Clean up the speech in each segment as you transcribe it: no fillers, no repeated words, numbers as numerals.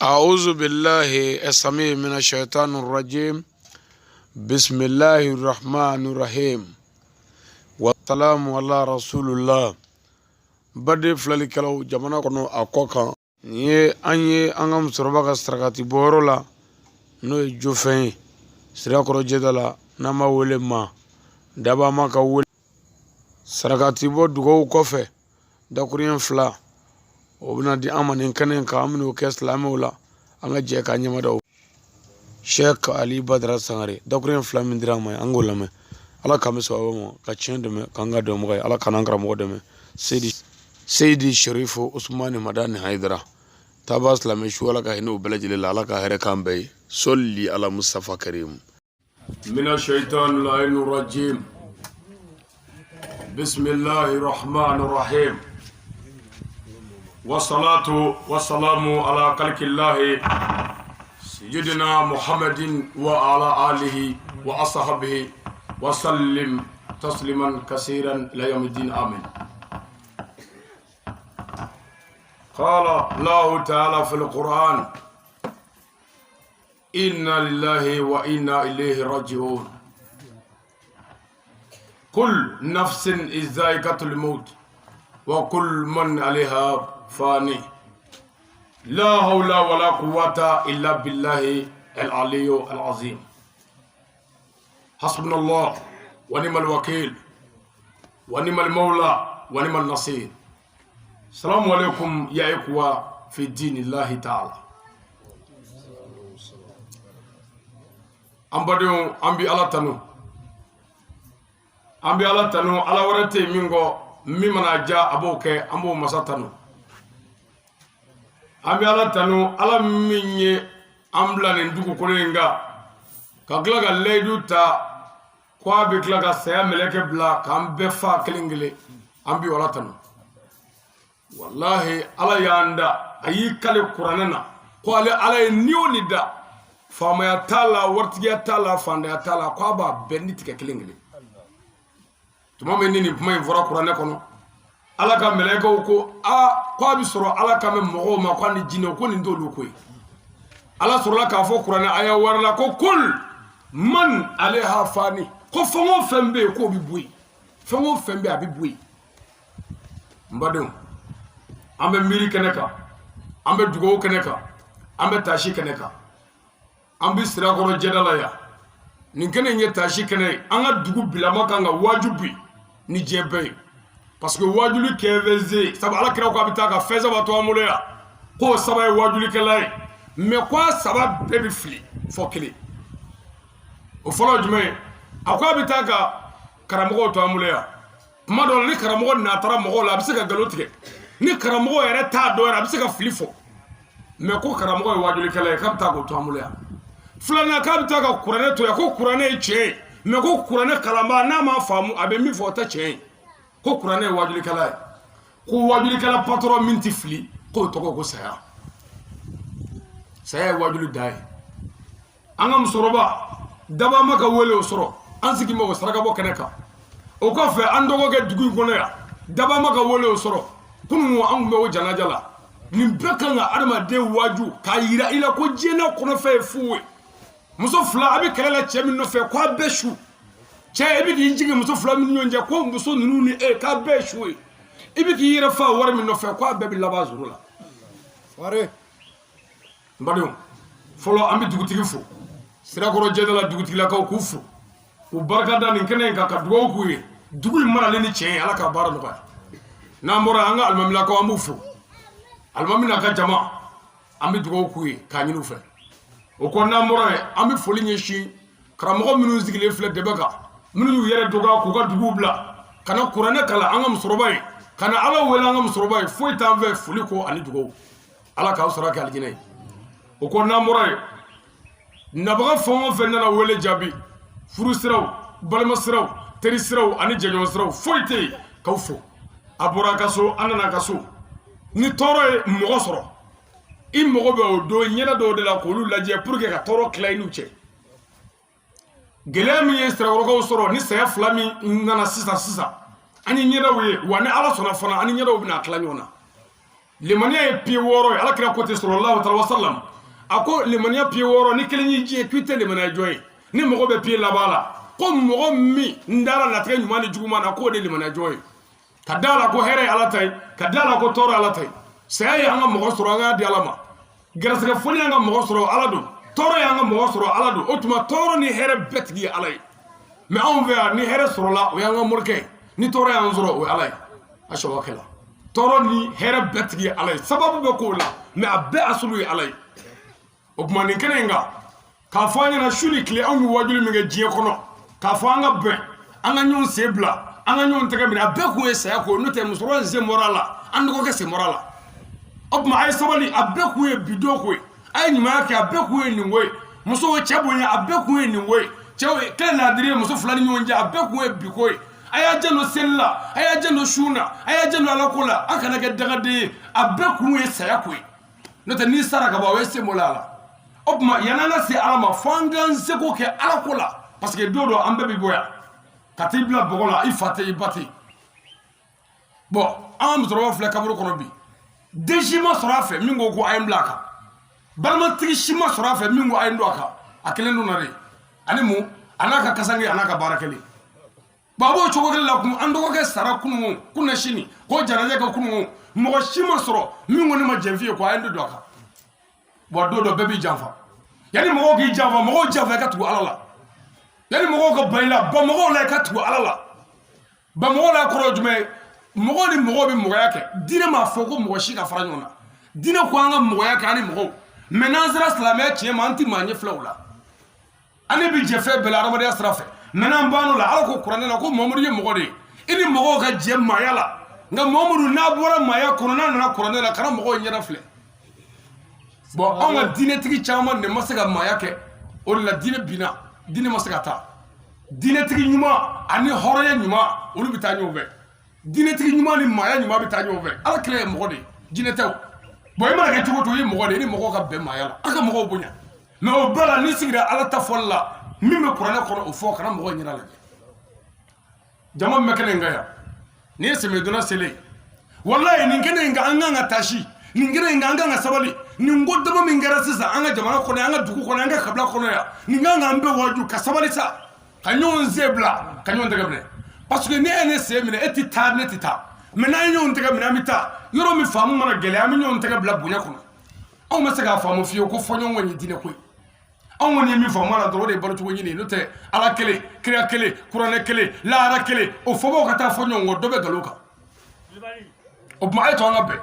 أعوذ بالله السميع من الشيطان الرجيم بسم الله الرحمن الرحيم والسلام على رسول الله. Baden filɛlikɛlaw jamana kɔnɔ a kɔ kan, nin ye an ye an ka musokɔrɔba ka sarakati bɔyɔrɔ la, n'o ye jofɛn ye Sirakɔrɔ jɛda la, n'an b'a wele ma dabama ka wele. Sarakati bɔ dugawu kɔfɛ, dakuruɲɛ 2 o bɛna di an ma nin kɛnɛ in kan. An bɛn'o kɛ silamɛw la, an ka jɛ k'a ɲɛmada. Sheikh Ali Badara Sangare, dakuruɲɛ 2 min dira an ma, an k'o lamɛn. Ala k'an bɛ sababu ma ka tiɲɛ dɛmɛ, k'an ka dɔnbaga ye. Ala k'an karamɔgɔ dɛmɛ, Seyidi Seyidi Sherifu Usumani Madani Hayidara taba. Silamɛ su, Ala ka hinɛ u bɛɛ lajɛlen la. Ala ka hɛrɛ k'an bɛɛ ye. Sɔli ala Mustafa Karim. من الشيطان اللعين الرجيم. بسم الله الرحمن الرحيم، والصلاة والسلام على خلق الله سيدنا محمد وعلى آله وأصحابه وسلم تسليما كثيرا إلى يوم الدين، آمين. قال الله تعالى في القرآن: إنا لله وإنا إليه راجعون، كل نفس ذائقة الموت وكل من عليها فاني، لا حول ولا قوة إلا بالله العلي العظيم، حسبنا الله ونعم الوكيل ونعم المولى ونعم النصير. السلام عليكم يا إخوة في دين الله تعالى. An badenw, an bi Ala tanu, an bi Ala tanu. Ala wɛrɛ tɛ yen min kɔ, min mana ja a b'o kɛ, an b'o masa tanu. An bɛ Ala tanu, Ala min ye an bila nin dugukolo in kan, ka tila ka layidu ta ko a bɛ tila ka saya mɛlɛkɛ bila k'an bɛɛ fa kelen kelen. An bɛ Ala tanu. Walahi, Ala y'an da, a y'i kale Kuranɛ na ko ale Ala ye ni o ni da, faamaya t'a la, waritigiya t'a la, fantanya t'a la, ko a b'a bɛɛ ni tigɛ kelen kelen. Tuma min ni nin kuma in fɔra Kuranɛ kɔnɔ, Ala ka mɛlɛkɛw ko a ko a bɛ sɔrɔ Ala kan bɛ mɔgɔw ma, ko a ni jinɛw, ko nin t'olu ko ye. Ala sɔrɔla k'a fɔ Kuranɛ aya wɛrɛ la ko kul man aleha fani, ko fɛn o fɛn bɛ yen k'o bɛ bɔ yen, fɛn o fɛn bɛ yen a bɛ bɔ yen. N badenw, an bɛ miiri kɛnɛ kan, an bɛ dugawu kɛnɛ kan, an bɛ taasi kɛnɛ kan, an bɛ Sirakɔrɔ jɛda la yan. Nin kɛnɛ in ye taasi kɛnɛ ye. An ka dugu bilama kan ka waaju bi ni diɲɛ bɛɛ ye, parce que waajuli kɛfɛnze sabu Ala kira ko a bɛ taa ka fɛn saba to an bolo yan, k'o saba ye waajulikɛla ye, mais ko a saba bɛɛ bɛ fili fɔ kelen. O fɔlɔ ye jumɛn ye? A ko a bɛ taa ka karamɔgɔw to an bolo yan. Tuma dɔ la, ni karamɔgɔ natara mɔgɔw la, a bɛ se ka nkalon tigɛ. Ni karamɔgɔ yɛrɛ t'a dɔn yɛrɛ, a bɛ se ka fili fɔ, mais ko karamɔgɔ ye waajulikɛla ye, k'a bɛ taa k'o to an bolo yan. Filanan, k'a bɛ taa ka Kuranɛ to yan, ko Kuranɛ ye tiɲɛ ye, mais ko Kuranɛ kalanbaa n'a m'a faamu, a bɛ min fɔ o tɛ tiɲɛ ye, ko Kuranɛ ye waajulikɛla ye. Ko waajulikɛla patɔrɔn min tɛ fili, k'o tɔgɔ ko saya. Saya ye waajuli dan ye. An ka musokɔrɔba dabama ka wele o sɔrɔ, an sigi ma o sarakabɔ kɛnɛ kan. O kɔfɛ, an dɔgɔkɛ dugu in kɔnɔ yan, dabama ka wele o sɔrɔ kunun, an tun bɛ o janaja la. Nin bɛɛ kan ka adamaden waaju k'a yira i la ko diɲɛ kɔnɔfɛn ye fu ye. Muso fila, a bɛ kɛlɛ la cɛ min nɔfɛ, k'a bɛɛ su. Cɛ, i bɛ k'i jigin muso fila min ɲɔgɔn cɛ, ko muso ninnu ni e, k'a bɛɛ su ye. I bɛ k'i yɛrɛ fa wari min nɔfɛ, k'a bɛɛ bɛ laban zéro la. N badenw, fɔlɔ an bɛ dugutigi fo Sirakɔrɔ jɛda la, dugutigilakaw k'u fo k'u barika da nin kɛnɛ in kan, ka dugawu k'u ye dugu in maralen ni tiɲɛ ye. Ala ka baara nɔgɔya. N'an bɔra, an ka alimamilakaw, an b'u fo, alimami n'a ka jama, an bɛ dugawu k'u ye k'a ɲini u fɛ. O kɔ, n'an bɔra yen, an bɛ foli ɲɛsin karamɔgɔ minnu sigilen filɛ dɛbɛ kan, minnu y'u yɛrɛ dɔgɔya k'u ka duguw bila ka na Kuranɛ kalan an ka musokɔrɔba ye, ka na Ala wele an ka musokɔrɔba ye. Foyi t'an fɛ foli kɔ ani dugawu. Ala k'aw sara kɛ alijinɛ ye. O kɔ, n'an bɔra yen, nabaga fɛn o fɛn nana wele jaabi, furu siraw, balima siraw, teri siraw ani jɛɲɔgɔn siraw, foyi tɛ yen k'aw fo. A bɔra a ka so, an nana a ka so. Ni tɔɔrɔ ye mɔgɔ sɔrɔ, i mago bɛ o don ɲɛda dɔw de la k'olu lajɛ pour que ka tɔɔrɔ tila i n'u cɛ. Gɛlɛya min ye Sirakɔrɔkaw sɔrɔ ni saya fila min nana sisan sisan, an ye ɲɛdaw ye wa, ni Ala sɔnna fana, an ni ɲɛdaw bɛna tila ɲɔgɔn na. Limaniya ye pieds 6 ye. Ala kira ko ten, sallallahu alaihi wasallam. A ko limaniya pied 6, ni kelen y'i jɛ k'i tɛ limaniya jɔn ye, ni mɔgɔ bɛ pied laban la, ko mɔgɔ min n dara latigɛ ɲuman ni juguman na, k'o de limaniya jɔn ye, ka da la ko hɛrɛ ye Ala ta ye, ka da la ko tɔɔrɔ ye Ala ta ye. Saya ye an ka mɔgɔ sɔrɔ, an k'a di Ala ma. Gɛrɛsɛgɛ foni y'an ka mɔgɔ sɔrɔ, Ala don. Tɔɔrɔ y'an ka mɔgɔ sɔrɔ, Ala don. O tuma tɔɔrɔ ni hɛrɛ bɛɛ tigi ye Ala ye. Mais anw fɛ yan, ni hɛrɛ sɔrɔla, o y'an ka morikɛ ye, ni tɔɔrɔ y'an sɔrɔ, o ye Ala ye. A sɔrɔ kɛla tɔɔrɔ ni hɛrɛ bɛɛ tigi ye Ala ye, sababu bɛ k'o la, mais a bɛɛ asulu ye Ala ye. O tuma nin kɛnɛ in kan, k'a fɔ an ɲɛna, su ni tile anw bɛ wajuli min kɛ diɲɛ kɔnɔ, k'a fɔ an ka bɛn, an ka ɲɔgɔn sen bila, an ka ɲɔgɔn tɛgɛ minɛ, a bɛɛ kun ye saya ko. N'o tɛ, musokɔrɔba in sen bɔra a la, an dɔgɔkɛ sen bɔra a la. O tuma a ye sabali, a bɛɛ kun ye bi don ko ye. A ye ɲumanya kɛ, a bɛɛ kun ye nin ko ye. Musow cɛ bonya, a bɛɛ kun ye nin ko ye. Cɛw kɛlɛ laadiri ye muso fila ni ɲɔgɔn cɛ, a bɛɛ kun ye bi ko ye. A y'a janto seli la, a y'a janto sun na, a y'a janto Ala ko la, a kana kɛ dagaden ye. A bɛɛ kun ye saya ko ye. N'o tɛ, n'i sara ka ban, o ye sen bɔla a la. O tuma yan'an ka se Ala ma, fo an k'an seko kɛ Ala ko la, parce que don dɔ an bɛɛ bɛ bɔ yan ka t'i bila bɔgɔ la, i fa tɛ, i ba tɛ. Bon, an ka musokɔrɔba filɛ kaburu kɔnɔ bi, den si ma sɔrɔ a fɛ min ko ko a ye n bila a kan, balimatigi si ma sɔrɔ a fɛ min ko a ye n don a kan. A kelen dun na de, ani mun, a n'a ka kasange, a n'a ka baara kelen. Bon, a b'o cogo kelen la kun. An dɔgɔkɛ sara kununko kunna sini k'o janaja kɛ kununko, mɔgɔ si ma sɔrɔ min ko ne ma jɛn f'i ye ko a ye n don a kan. Wa don dɔ bɛɛ b'i janfa. Yanni mɔgɔw k'i janfa, mɔgɔw janfa, i ka tugu Ala la. Yanni mɔgɔw ka ban i la, ban mɔgɔw la, i ka tugu Ala la. Ban mɔgɔw la kɔrɔ ye jumɛn ye? Mɔgɔ ni mɔgɔ bɛ mɔgɔya kɛ. Diinɛ m'a fɔ ko mɔgɔ si ka fara ɲɔgɔn na. Diinɛ ko an ka mɔgɔya kɛ an ni mɔgɔw, mais n'an sera silamɛya tiɲɛ ma, an ti maa ɲɛ filɛ o la. An ne bi jɛ fɛn bɛɛ la adamadenya sira fɛ, mais n'an bann'o la, Ala ko kuranɛ la ko Mamadu ye mɔgɔ de ye, i ni mɔgɔw ka jɛ maaya la. Nka Mamadu n'a bɔra maaya kɔnɔ, n'a nana kuranɛ la, kana mɔgɔw ɲɛda filɛ. Bon, anw ka diinɛtigi caman de ma se ka maaya kɛ, o de la diinɛ binna, diinɛ ma se ka taa. Diinɛtigi ɲuman ani hɔrɔnya ɲuman, olu bɛ taa ɲɔgɔn fɛ. Diinɛtigi ɲuman ni maaya ɲuman bɛ taa ɲɔgɔn fɛ. Ala kira ye mɔgɔ de ye, jinɛ tɛ o. Bon, i mana kɛ cogo o cogo, i ye mɔgɔ de ye, i ni mɔgɔw ka bɛn maaya la, a ka mɔgɔw bonya. Mais o bɛɛ la, n'i sigira Ala ta fɔli la, min bɛ kuranɛ kɔnɔ, o fɔ, kana mɔgɔw ɲɛda lajɛ. Jama min bɛ kɛnɛ in kan yan, nin ye sɛmiyɛdonna selen ye. Walayi, nin kɛnɛ in kan, an kan ka taasi. Nin kɛnɛ in kan, an kan ka sabali. Nin ko dama min kɛra sisan an ka jamana kɔnɔ, an ka dugu kɔnɔ, an ka kabila kɔnɔ yan, nin kan k'an bɛɛ waaju ka sabali sa, ka ɲɔgɔn sen bila, ka ɲɔgɔn tɛgɛ minɛ. Parce que ni e ne sen minɛ, e tɛ taa, ne tɛ taa. Mais n'an ye ɲɔgɔn tɛgɛ minɛ, an bɛ taa yɔrɔ min faamu mana gɛlɛya, an bɛ ɲɔgɔn tɛgɛ bila bonya kɔnɔ. Anw ma se k'a faamu fiyewu ko fɔɲɔgɔnkɔ ye diinɛ ko ye. Anw kɔni ye min faamu a la dɔrɔn, o de ye balocogo ɲini ye. N'o tɛ, Ala kelen, kira kelen, kuranɛ kelen, lahara kelen, o fɔbaw ka taa fɔ ɲɔgɔn kɔ, dɔ bɛ nkalon kan. O tuma a ye to an ka bɛn,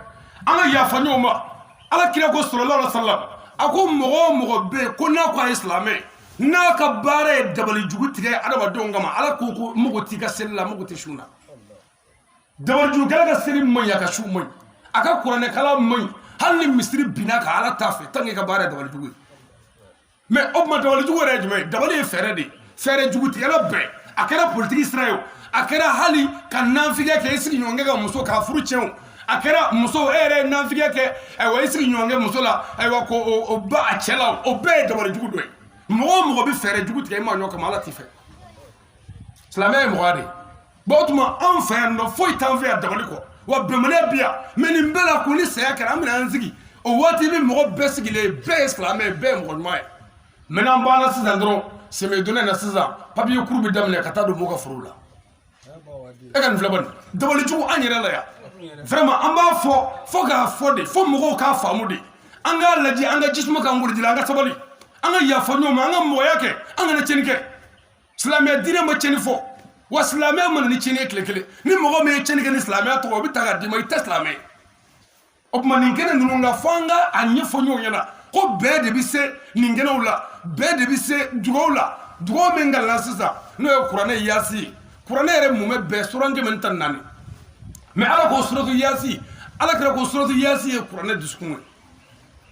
an ka yafa ɲɔgɔn ma. Ala kira ko sallallahu alaihi wasallam, a ko mɔgɔ o mɔgɔ bɛ yen ko n'a ko a ye silamɛ ye, n'a ka baara ye dabali jugu tigɛ adamadenw kama, Ala ko ko mago t'i ka seli la, mago tɛ sun na. Dabalijugukɛla ka seli man ɲi, a ka sun man ɲi, a ka kuranɛkalan man ɲi, hali ni misiri binna ka Ala t'a fɛ, tant que ka baara ye dabalijugu ye. Mais o tuma dabalijugu yɛrɛ ye jumɛn ye? Dabali ye fɛɛrɛ de ye. Fɛɛrɛ jugu tigɛla bɛɛ, a kɛra politiki sira ye o, a kɛra hali ka nanfigiya kɛ, i sigiɲɔgɔnkɛ ka muso k'a furu tiɲɛ o, a kɛra muso e yɛrɛ ye nanfigiya kɛ, ayiwa, i sigiɲɔgɔnkɛ muso la, ayiwa, ko o ba a cɛ la, o bɛɛ ye dabalijugu dɔ ye. Mɔgɔ o mɔgɔ bɛ fɛɛrɛ jugu tigɛ i ma ɲɔ kama, Ala t'i fɛ. Silamɛya ye mɔgɔya de ye. Bon, o tuma anw fɛ yan nɔ, foyi t'an fɛ yan dabali kɔ, wa bɛnbaliya bi yan. Mais nin bɛɛ la ko ni saya kɛra, an bɛna an sigi o waati bɛ mɔgɔ bɛɛ sigilen ye, bɛɛ ye silamɛ ye, bɛɛ ye mɔgɔ ɲuman ye. Mais n'an banna sisan dɔrɔn, sɛmiyɛdonna in na sisan, papiye kuru bɛ daminɛ ka taa don mɔgɔw ka forow la. E ka nin filɛ bani, dabali jugu an yɛrɛ la yan. Vraiment, an b'a fɔ fo k'a fɔ de, fo mɔgɔw k'a faamu de. An k'a lajɛ, an ka jisuma k'an kɔrɔ ji la, an ka sabali, an ka yafa ɲɔgɔn ma, an ka mɔgɔya kɛ, an kana tiɲɛni kɛ. Silamɛya diinɛ ma tiɲɛni fɔ, wa silamɛya mana ni tiɲɛni ye tile kelen, ni mɔgɔ min ye tiɲɛni kɛ ni silamɛya tɔgɔ, o bɛ ta k'a d'i ma, i tɛ silamɛ ye. O tuma nin kɛnɛ ninnu kan, fo an ka a ɲɛfɔ ɲɔgɔn ɲɛna ko bɛɛ de bɛ se nin kɛnɛw la, bɛɛ de bɛ se dugaw la. Dugaw min kalanna sisan, n'o ye kuranɛ yaasi ye, kuranɛ yɛrɛ mumɛ bɛɛ suran 114. Mais Ala ko suratu yaasi, Ala kɛra ko suratu yaasi ye kuranɛ dusukun ye.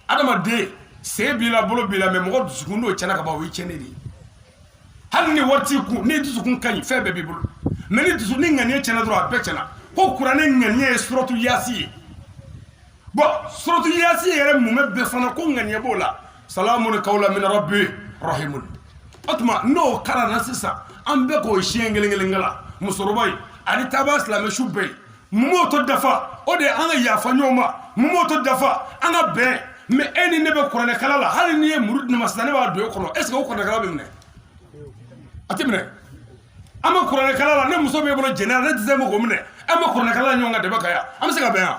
Adamaden sen b'i la, bolo b'i la, mais mɔgɔ dusukun n'o tiɲɛna ka ban, o ye tiɲɛni de ye. Hali ni wari t'i kun, ni dusukun ka ɲi, fɛn bɛɛ b'i bolo. Mais ni dusu ni ŋaniya tiɲɛna dɔrɔn, a bɛɛ tiɲɛna. Ko kuranɛ ŋaniya ye suratu yaasi ye. Bon, suratu yaasi yɛrɛ mumɛ bɛɛ fana ko ŋaniya b'o la, salamun kawla min rabbi rahimun. O tuma n'o kalanna sisan, an bɛɛ k'o siɲɛ kelen kelen kalan, musokɔrɔba ye ani taabaa silamɛ su bɛɛ ye. Mun b'o to dafa? O de ye an ka yafa ɲɔgɔn ma. Mun b'o to dafa? An ka bɛn. Mais e ni ne bɛ kuranɛkala la, hali n'i ye muru di ne ma sisan, ne b'a don e kɔnɔ, est ce que o kuranɛkala bɛ minɛ? A tɛ minɛ. An bɛ kuranɛkala la, ne muso b'e bolo jɛnɛya la, ne tɛ se k'o minɛ. An bɛ kuranɛkala la ɲɔgɔn kan dɛmɛ ka yan, an bɛ se ka bɛn yan?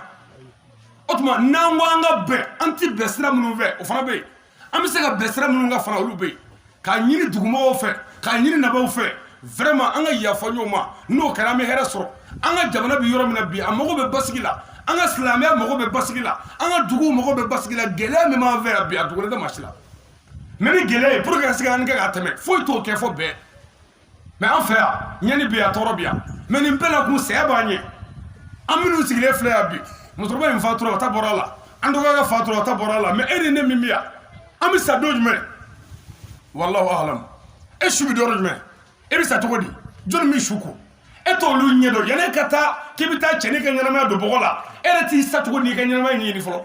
O tuma n'an ko an ka bɛn, an ti bɛn sira minnu fɛ, o fana bɛ yen. An bɛ se ka bɛn sira minnu kan fana, olu bɛ yen. K'a ɲini dugumɔgɔw fɛ, k'a ɲini nabaw fɛ, vraiment an ka yafa ɲɔgɔn ma. N'o kɛra, an bɛ hɛrɛ sɔrɔ. An ka jamana bɛ yɔrɔ min na bi, a mago bɛ basigi la. An ka silamɛya mago bɛ basigi la. An ka duguw mago bɛ basigi la. Gɛlɛya min b'an fɛ yan bi, a dogolen tɛ maa si la. Mais ni gɛlɛya ye pour que ka se k'an kɛ ka tɛmɛ, foyi t'o kɛ fo bɛn. Mais an fɛ yan, ɲɛni bɛ yan, tɔɔrɔ bɛ yan. Mais nin bɛɛ la kun, saya b'an ɲɛ. An minnu sigilen filɛ yan bi, musokɔrɔba in fatura, o ta bɔra a la. An dɔgɔkɛ fatura, o ta bɔra a la. Mais e ni ne min bɛ yan, an bɛ sa don jumɛn? Wallahu alam. E su bɛ yɔrɔ jumɛn? E bɛ sa cogo di? Jɔnni bɛ su ko? E t'olu ɲɛ dɔn. Yanni e ka taa k'i bɛ taa cɛnin ka ɲɛnamaya don bɔgɔ la, e yɛrɛ t'i sa cogo n'i ka ɲɛnamaya ɲɛɲini fɔlɔ.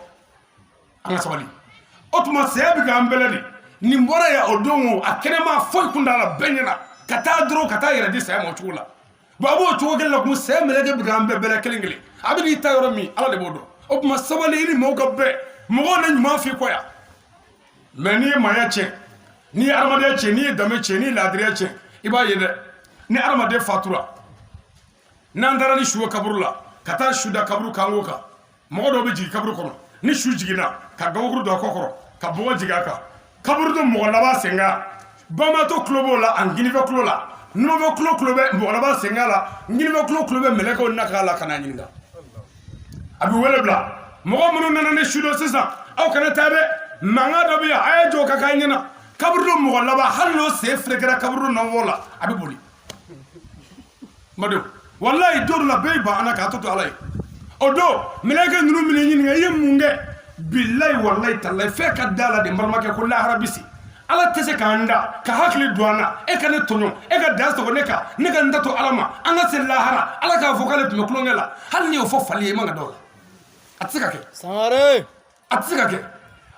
An ka sabali. O tuma saya bɛ k'an bɛlɛ de. Nin bɔra yan o don, o a kɛnɛma foyi kun t'a la, bɛɛ ɲɛna ka taa dɔrɔn ka taa yɛrɛ di saya ma o cogo la. Bon, a b'o cogo kelen la kun, saya mɛlɛkɛ bɛ k'an bɛɛ bɛlɛ kelen kelen. A bɛ n'i ta yɔrɔ min, Ala de b'o dɔn. O tuma sabali, i ni maaw ka bɛn, mɔgɔw na ɲuman f'i kɔ yan. Mais n'i ye maaya tiɲɛ, n'i ye adamadenya tiɲɛ, n'i ye danbe tiɲɛ, n'i ye laadiriya tiɲɛ, i b'a ye dɛ. Ni adamaden fatura, n'an taara ni su ye kaburu la, ka taa su da kaburu kanko kan, mɔgɔ dɔw bɛ jigin kaburu kɔnɔ. Ni su jiginna, ka gabakuru don a kɔ kɔrɔ, ka bɔgɔ jigin a kan, kaburu don mɔgɔ laban sen kan. Bamabatɔ tulo b'o la, a ŋinifɛ tulo la, numanfɛ tulo tulo bɛ mɔgɔ laban sen kan la, ŋinifɛ tulo tulo bɛ mɛlɛkɛw na la ka n'a ɲininka. A bɛ wele bila mɔgɔ minnu nana ni su don sisan: aw kana taa dɛ, mankan dɔ bɛ yan, a ye jɔ ka k'a ɲɛna. Kaburu mɔgɔ laban, hali n'o sen ferekera kaburu nɔfɔ la, a bɛ boli. N badenw, walayi, don dɔ la bɛɛ ban an na k'a tɔ to Ala ye. O don mɛlɛkɛ ninnu minɛ ɲininka: i ye mun kɛ? Bilayi, walayi, talayi, fɛn ka da la de. N balimakɛ, ko lahara bi se, Ala tɛ se k'an da ka hakili don an na. E ka ne tɔɲɔ, e ka da sɔgɔ ne kan, ne ka n da to Ala ma, an ka se lahara, Ala k'a fɔ k'ale tun bɛ tulonkɛ la. Hali n'i y'o fɔ fali ye, i man ka da o la. A tɛ se ka kɛ. Sangare. A tɛ se ka kɛ.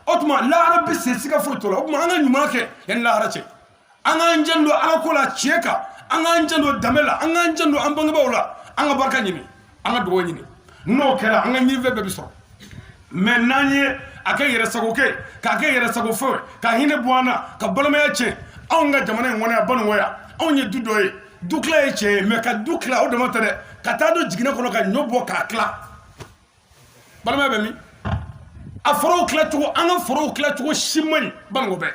O tuma lahara bɛ se, siga foyi t'o la. O tuma an ka ɲuman kɛ yanni lahara cɛ. An k'an janto Ala ko la tiɲɛ kan, an k'an janto danbe la, an k'an janto an bangebaaw la, an ka barika ɲini, an ka dugawu ɲini. N'o kɛra, an ka ɲinifɛn bɛɛ bɛ sɔrɔ. Mais n'an ye a kɛ yɛrɛ sago kɛ, k'a kɛ yɛrɛ sago fɛn, ka hinɛ bɔ an na, ka balimaya tiɲɛ, anw ka jamana in kɔnɔ yan, Banikɔ yan, anw ye du dɔ ye. Du tila ye tiɲɛ ye, mais ka du tila, o dama tɛ dɛ, ka taa don jiginɛ kɔnɔ ka ɲɔ bɔ k'a tila, balimaya bɛ min? A forow tilacogo, an ka forow tilacogo si man ɲi. Banikɔ bɛɛ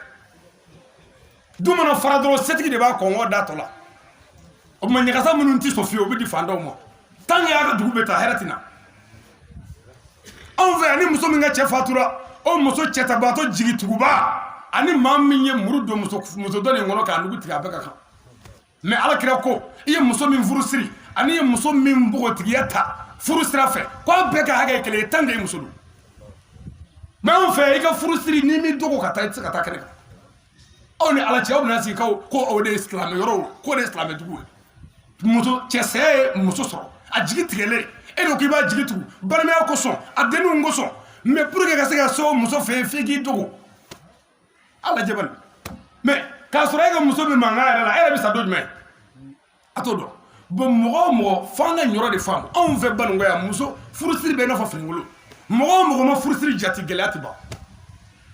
du mana fara dɔrɔn, setigi de b'a kɔngɔ da tɔ la. O tuma ɲagasa minnu tɛ sɔn fiyewu, o bɛ di fantanw ma. Tant que y'a ka dugu bɛ taa, hɛrɛ tɛ na. Anw fɛ yan, ni muso min ka cɛ fatura, o muso cɛtabaatɔ jigituguba ani maa min ye muru don muso muso dɔ nin kɔnɔ k'a nugu tigɛ, a bɛɛ ka kan. Mais Ala kira ko i ye muso min furu siri ani i ye muso min npogotigiya ta furu sira fɛ, k'a bɛɛ ka hakɛ ye kelen ye tant que i muso don. Mais anw fɛ, i ka furu siri, n'i m'i dogo ka taa, i tɛ se ka taa kɛnɛ kan. Aw ni Ala cɛ, aw bɛna sigi k'aw ko o de ye silamɛ yɔrɔ ye, k'o de ye silamɛ dugu ye. Muso cɛ saya ye muso sɔrɔ, a jigi tigɛlen, e de ko k'i b'a jigi tugu balimaya kosɔn, a denninw kosɔn. Mais pour que ka se ka se o muso fɛ yen, f'i k'i dogo. A lajɛ bani. Mais k'a sɔrɔ e ka muso bɛ mankan yɛrɛ la, e yɛrɛ bɛ sa don jumɛn? A t'o dɔn. Bon, mɔgɔ o mɔgɔ, f'an ka ɲɔrɔ de faamu. Anw fɛ Banikɔ yan, muso furusiri bɛ i n'a fɔ finikolon. Mɔgɔ o mɔgɔ ma furusiri jate, gɛlɛya tɛ ban.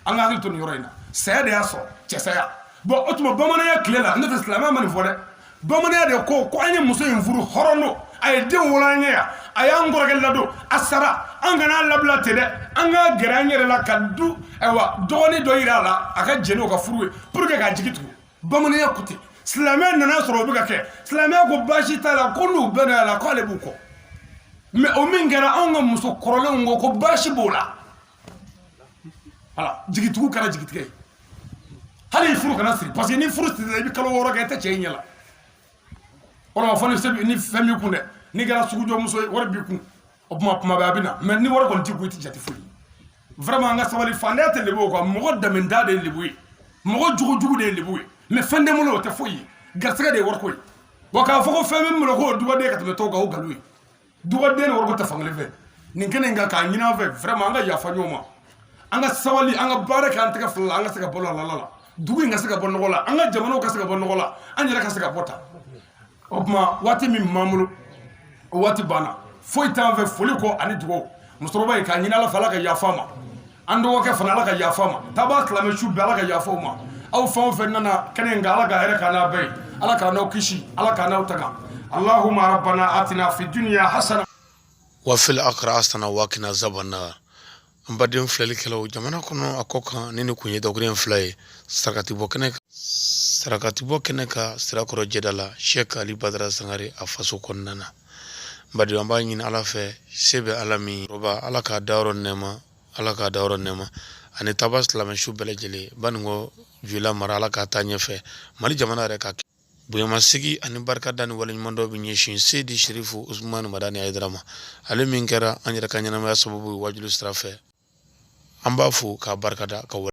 An ka hakili to nin yɔrɔ in na. Saya de y'a sɔrɔ, cɛsaya. Bon, o tuma bamananya tile la, n'o tɛ silamɛya ma nin fɔ dɛ. Bamananya de ko ko an ye muso in furu, hɔrɔn don, a ye den wolo an ye yan, a y'an kɔrɔkɛ ladon, a sara, an kana labila ten dɛ, an ka gɛrɛ an yɛrɛ la ka du, ayiwa, dɔgɔnin dɔ yira a la, a ka jɛn n'o ka furu ye pour que k'a jigi tugu. Bamananya ko ten. Silamɛya nana sɔrɔ o bɛ ka kɛ. Silamɛya ko baasi t'a la, ko n'u bɛnna a la, k'ale b'u kɔ. Mais o min kɛra, anw ka muso kɔrɔlenw ko ko baasi b'o la. Voilà, jigitugu kɛra jigitigɛ ye. Hali i furu kana siri, parce que ni furu sirila, i bɛ kalo 6 kɛ, i tɛ cɛ i ɲɛ la. Walima fɔ ni fɛn b'i kun dɛ, n'i kɛra sugujɔmuso ye, wari b'i kun, o tuma kuma bɛɛ a bɛ na. Mais ni wari kɔni t'i kun, i tɛ jate foyi. Vraiment, an ka sabali. Fantanya tɛ lebu quoi. Mɔgɔ danbenta de ye lebu ye, mɔgɔ jugujugu de ye lebu ye. Mais fɛn tɛ n bolo, o tɛ foyi ye. Garisɛgɛ de ye wariko ye. Wa k'a fɔ ko fɛn bɛ n bolo k'o dugaden ka tɛmɛ tɔw kan, o nkalon ye. Dugaden ni wariko tɛ fankelen fɛ. Nin kɛnɛ in kan, k'a ɲini an fɛ, vraiment, an ka yafa ɲɔgɔn ma, an ka sabali, an ka baara kɛ an tɛgɛ fila la, an ka se ka balo a la, dugu in ka se ka bɔ nɔgɔ la, an ka jamanaw ka se ka bɔ nɔgɔ la, an yɛrɛ ka se ka bɔ ta. O tuma waati min b'an bolo, o waati banna. Foyi t'an fɛ foli kɔ ani dugawu. Musokɔrɔba in, k'a ɲini Ala fɛ, Ala ka yafa ma. An dɔgɔkɛ fana, Ala ka yafa ma. Taaba silamɛ su bɛɛ, Ala ka yafa ma. Aw fɛn o fɛn nana kɛnɛ in kan, Ala ka hɛrɛ k'an n'a bɛɛ ye. Ala k'an n'aw kisi, Ala k'an n'aw tanga. Allahumma rabbana atina fi dunya hasana wa fil akhirati hasana wa qina azaban nar. An baden filɛlikɛlaw jamana kɔnɔ a kɔ kan, ni nin kun ye dakuruɲɛ 2 ye sarakatibɔ kɛnɛ kan Sirakɔrɔ jɛda la, Sɛk Ali Badara Sangare a faso kɔnɔna na. N badenw, an b'a ɲini Ala fɛ, se bɛ Ala min rɔba, Ala k'a dayɔrɔ nɛɛma, Ala k'a dayɔrɔ nɛɛma, ani taba silamɛ su bɛɛ lajɛlen. Banikɔ Joyila mara, Ala k'a taa ɲɛfɛ. Mali jamana yɛrɛ ka bonyamasegi ani barikada ni waleɲumandɔn bɛ ɲɛsin Seyidi Serifu Usumani Madani Hayidara ma, ale min kɛra an yɛrɛ ka ɲɛnamaya sababu ye wajulu sira fɛ. An b'a fo k'a barikada ka.